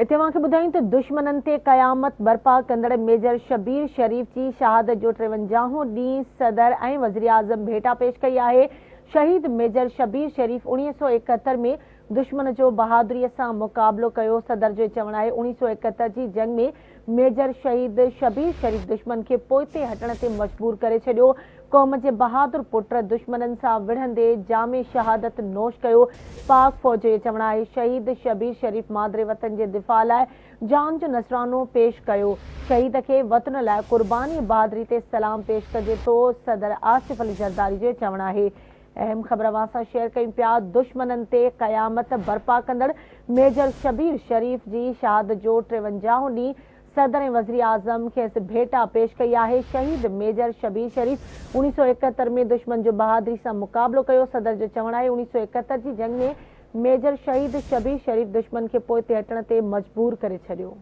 اتي اوهان کي ٻڌايون ته دشمنن تي قيامت برپا ڪندڙ ميجر شبير شريف جي شهادت جو ٽيونجاهون ڏينهن صدر ۽ وزيراعظم ڀيٽا پيش ڪئي آهي. شهيد ميجر شبير شريف 1971 ۾ دشمن جو بهادري سان مقابلو ڪيو. صدر جو چوڻ آهي 1971 جي جنگ ۾ ميجر شهيد شبير شريف دشمن کي پوئتي هٽڻ تي مجبور ڪري ڇڏيو. قوم جي بهادر پٽ دشمنن سان وڙهندي جام شهادت نوش ڪيو. پاڪ فوج جو چوڻ آهي شهيد شبير شريف مادر وطن جي دفاع لاء جان جو نذرانو پيش ڪيو. شهيد کي وطن لاء قرباني بهادري تي سلام پيش ڪجي ٿو، صدر آصف علي زرداري جو چوڻ آهي. اهم خبر اوهان سان شيئر ڪيون پيا دشمنن تي قيامت برپا ڪندڙ ميجر شبير شريف جي شهادت جو ٽيونجاهون ڏينهن صدر ۽ وزيراعظم کيس ڀيٽا پيش ڪئي آهي. شهيد ميجر شبير شريف 1971 ۾ دشمن جو بهادري سان مقابلو ڪيو. صدر جو چوڻ آهي 1971 جي جنگ ۾ ميجر شهيد شبير شريف دشمن کي پوئتي هٽڻ تي مجبور ڪري ڇڏيو.